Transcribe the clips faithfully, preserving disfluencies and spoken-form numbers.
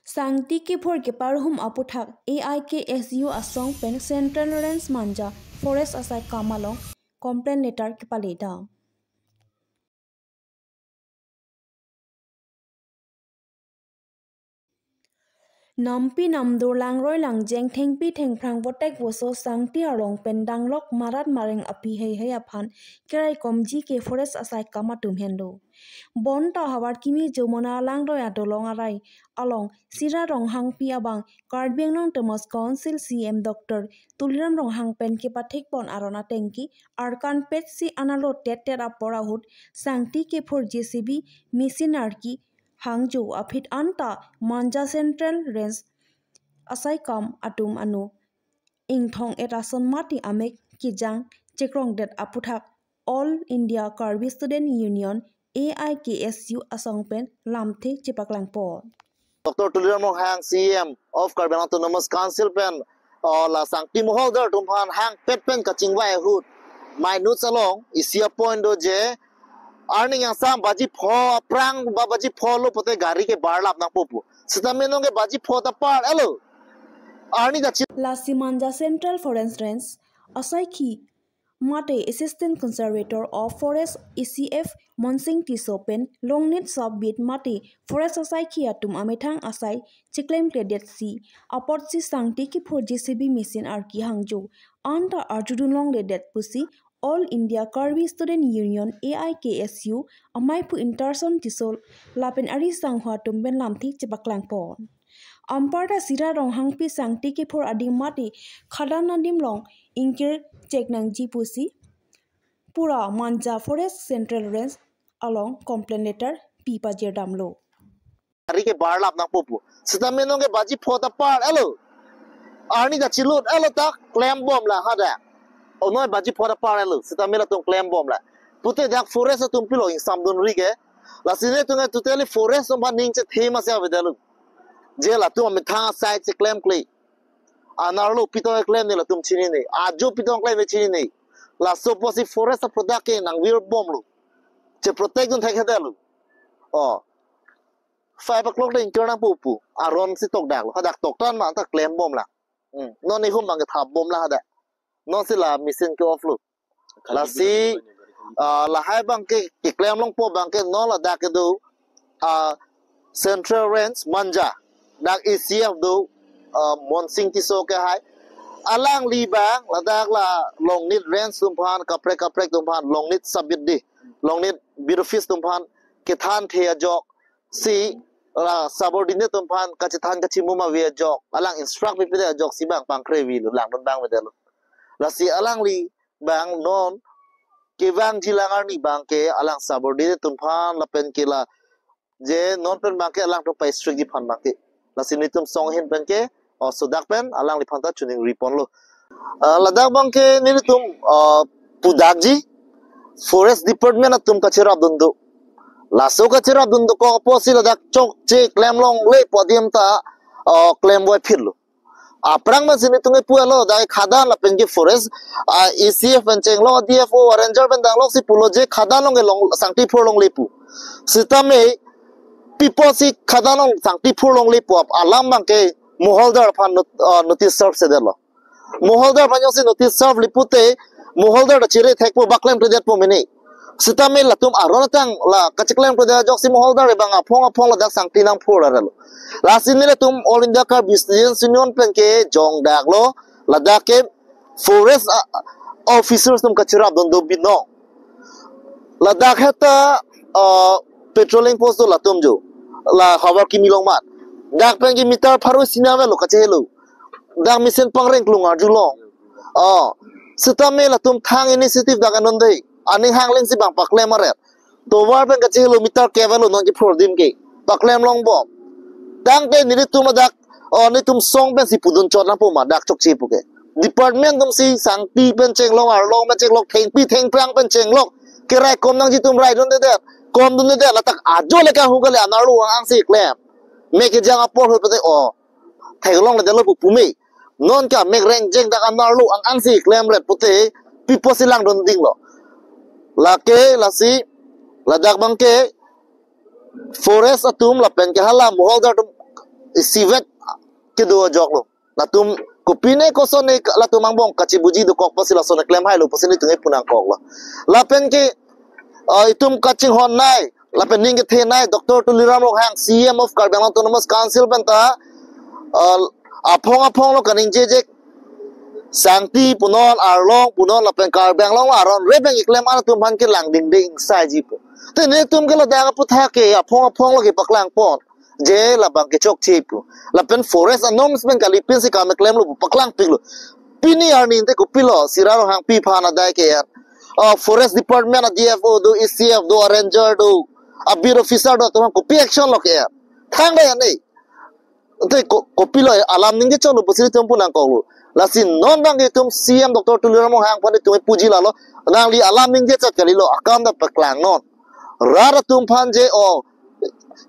Sangti kiphur keparhum aputhak A I K S U asong pen Central Range Manja Forest asai kam along complaint letter kepale dam. Nampi namdur langroi langjeng thengpi thengphrang votek voso sangti arong pen danglok marat mareng api heihei aphan keraikomji ke forest asai kam atum henlo. Bonta Havarkimi Jamuna langroi adolong arai along Sira Ronghangpi abang Karbi Anglong Autonomous Council C E M Doctor Tuliram Ronghang pen kepathik pon aron atengke arkan petsi analo tet tet apor ahut sangti kiphur J C B machine arki hangjo aphi anta Manja Central Range asai kam atum ano ingthong et ason mati amek kejang chekrongdet aputhak All India Karbi Student Union A I K S U asong pen lamthe chepaklang pon. Doctor Tuliram Ronghang, C E M of Karbi Anglong Autonomous Council pen, uh, la sangti moholdar atum aphan hangpet pen kachingvai ahut, minutes along isi apoint do je, arni angsam baji pho aphrang ba baji pho lo pote gari ke barlap nangpo pu. Sitame non ke baji pho ta par elo. Arni ta chi- Lasi Manja Central Forest Range asaikhi mate Assistant Conservator of Forest A C F Monsing Tisso pen longnit sub-beat mate forest asaikhi atum amethang asai cheklemkledetsi apotsi sangti kiphur J C B machine arki hangjo anta arjudun longledet pusi All India Karbi Student Union A I K S U amaipu Interson Tisso lapen ari sangho atum pen lamthe chepaklang pon. Anparta Sira Ronghangpi sangti kiphur adim mate khadan adim along ingkir chek nangji pusi pura Manja Forest Central Range along complaint letter pi pajir damlo. Gari ke barlap nangpo pu. Sitame non ke baji pho ta par elo. Arni ta chilut elo ta klem bom la hadak. Onoi baji pho ta par elo. Sitame latum klem bom la. Pute dak forest atum pilo ingsamdunri ke. Lasi netum ke totally forest atum aphan ning chethe masi avedetlo. Je latum amethang asai cheklemkle. Anarlo pi tong klemne latum chinine. Ajo pi tong klem chinine. Laso apotsi forest a-product ke nangvir bomlo. Cheprotect dun thekthedetlo. Oh. Five o'clock le ingkir nangpo pu. Aron si tokdaklo. Hadak toktan ma anta klem bom la. Hmm. Non ihum abang ke thap bom la hadak. Nonsi la machine ke off lo. Lasi, ah, lahai abang ke, keklem longpo abang ke non ladak kedo, ah, Central Range Manja. Dak A C F do, ah, Monsing Tisso ke hai. Alangli abang ladak la longnit range atum aphan, kaprek kaprek atum aphan, longnit sub-beat di. Longnit beat office atum aphan, kethanthe ajok. Si la subordinate atum aphan kachethan kachimum ave ajok, alang instruct pipedet ajok si abang pangkre avelo, langdun abang avedetlo. Lasi alangli abang non kevangji lang arni abang ke alang subordinate atum aphan lapen ke la je non pen abang ke alangtum pa-strike ji aphan abang ke. Lasi netum song ahin pen ke, oh, sodak pen alangliphan ta choningri ponlo. Ah, ladak abang ke netum, ah, pudakji Forest Department atum kacherapdun do. Laso kacherapdun dokok apotsi ladak chokche klem longle pu adim ta, ah, klemvoi phitlo. Aphrang pensi netum ke pu elo, dak khadan lapen ke forest, ah, A C F pen chenglok, D F O, ranger pen danglok si pulo je khadan along ke long sangti phur longle pu. Sitame pi apotsi khadan along sangti phur longle pu ap-, alam abang ke moholdar aphan not-, ah, notice serve sedetlo. Moholdar aphan jongsi notice serve le pute, moholdar ta chiri thekpo ba klemkledetpo mene. Sitame latum aron atang la kacheklemkledet ajoksi moholdar abang aphong aphong ladak sangti nangphur arlo. Lasi netum All India Karbi Students Union pen ke jongdaklo, ladak ke forest, ah, officers atum kacherapdun do binong. Ladak heta, ah, patrolling post do latum jo. La Havarkimi along mat. Dak pen ke meter pharo isi nang avelo kachehelo. Dak mesen pangreng klung arjulong. Oh. Sitame latum thang initiative dak anun dei. Aning hang lengsi abang paklem aret. Tovar pen kachehelo meter ke avelo non ke phur adim ke. Paklem longbom. Tangte netum adak, oh, netum song pensi pudun chot nangpo ma dak chokche pu ke. Department atum si sangti pen chenglok, arlong pen chenglok, thengpi thengphrang pen chenglok. Keraikom nangji atum raidundedet. Komdundedet ladak ajo le kahu kali anarlo ang-angsi klem. Mek kejang apor ahut pute, oh, theklongledetlo pu pume. Non ke mek rengjeng dak anarlo ang-angsi klemret pute pi apotsi langdun dinglo. Lake lasi ladak abang ke forest atum lapen ke hala moholdar atum isivet kedo ajok lo. Latum kopine kosonne latum angbong kachibuji dokok pusi lason keklem hailo pusi nelitum ke pu nangkoklo. Lapen ke uh, itum kachinghonnei lapen ning kethenei Doctor Tuliram Ronghang, C E M of Karbi Anglong Autonomous Council pen ta uh, aphong aphong lo kaningjeje Sangti punon, Arlong punon lapen Karbi Anglong aron rebeng keklem an atum aphan ke langdingde ingsaiji pu. Te nelitum ke ladak aputhak ke aphong aphong lo kepaklangpon. Je labang ke chokche pu. Lapen forest anorms pen kali pensi kam klemlo pu paklangpiklo. Pini arni te kopilo Sira Ronghangpi aphan adai ke er. Uh, forest department a D F O do, A C F do, a ranger do, a beat officer do, atum kopi action lo ke er. Thangdai ane. Te ko- kopilo alam ningje cholo pusi nelitum pu nangkoklo. Lasi non abang itum C E M Doctor Tuliram Ronghang aphan itum puji lalo. Nangli alam ningje chot kalilo, akam ta paklangnon. Rat atum aphan je o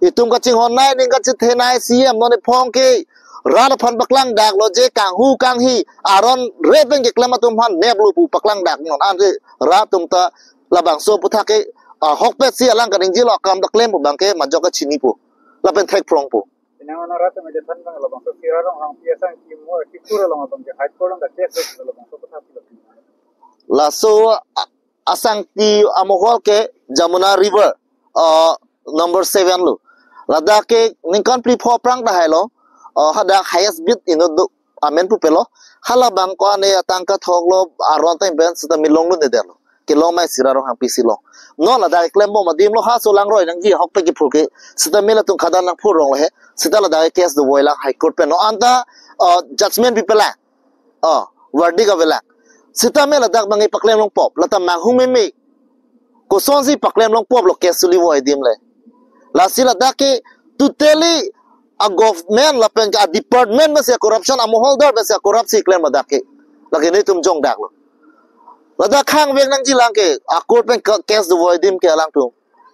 itum kachinghonnei ning kachethenei C E M non ephong ke rat aphan paklangdaklo je kanghu kanghi aron rebeng keklem atum aphan neplo pu paklangdaknon. Ante rat atum ta labangso aputhak ke ahokpet si alang kaningjelo, akam ta klem pu abang ke majok kachini pu. Lapen thekphrong pu. Pinang ono rat atum edet aphan abang labangso Sira Ronghangpi asangti mo kikur along abang ke High Court along ke case lo labangso aputhak lo. Laso a- asangti amohol ke Jamuna River uh, number seven lo. Ladak ke ningkan phli pho aphrang ta hailo. Uh, hadak highest bid inut do amen pupelo. Halabang ko ane atangka thoklo, aron ta imben sita milong lo nedetlo. Kelong mai Sira Ronghangpi si long. Non ladak keklembom adim lo, ha so langroi nangji ahokpet kephur ke. Sita mela tung khadan nangphur rong lo he. Sita ladak case do voilang High Court pen non anta uh, judgment pipelang. Oh, verdict avelang. Sitame ladak abang ke paklem longpop, lata manghumeme. Kosonsi paklem longpoplo case suli voi adim le. Lasi ladak ke totally a government lapen ke a department pensi corruption, amoholdar pensi corrupt si klem ladak ke. Lake nelitum jongdaklo. Ladak khang vek nangjilang ke, a court pen ke- case do voi adim ke alangtum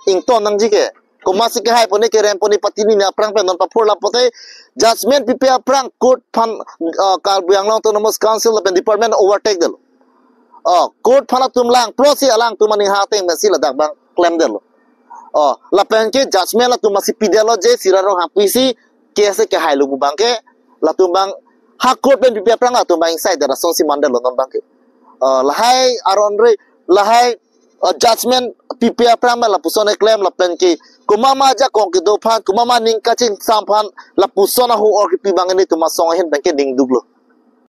ington nangji ke. Komatsi kehai pone kerem pone patini ni aphrang pen non paphur lapote judgment pipe aphrang court aphan uh, Karbi Anglong Autonomous Council lapen department overtake detlo. Uh, court aphan atum lang prosi alangtum aning hateng pensi ladak abang klemdetlo. Uh, lapen ke judgment atum masi pidetlo je Sira Ronghangpi si case kehailo pu abang ke latum abang ha court pen pipe aphrang atum abang inside dera sonsi mandetlo non abang ke. Uh, lahai aron re lahai uh, judgment pipe aphrang ma lapuson eklem lapen ke komat ma ajakong kedo aphan, komat ma ning kachingsam aphan lapuson ahu or kepi abang nelitum asong ahin abang ke ningduklo.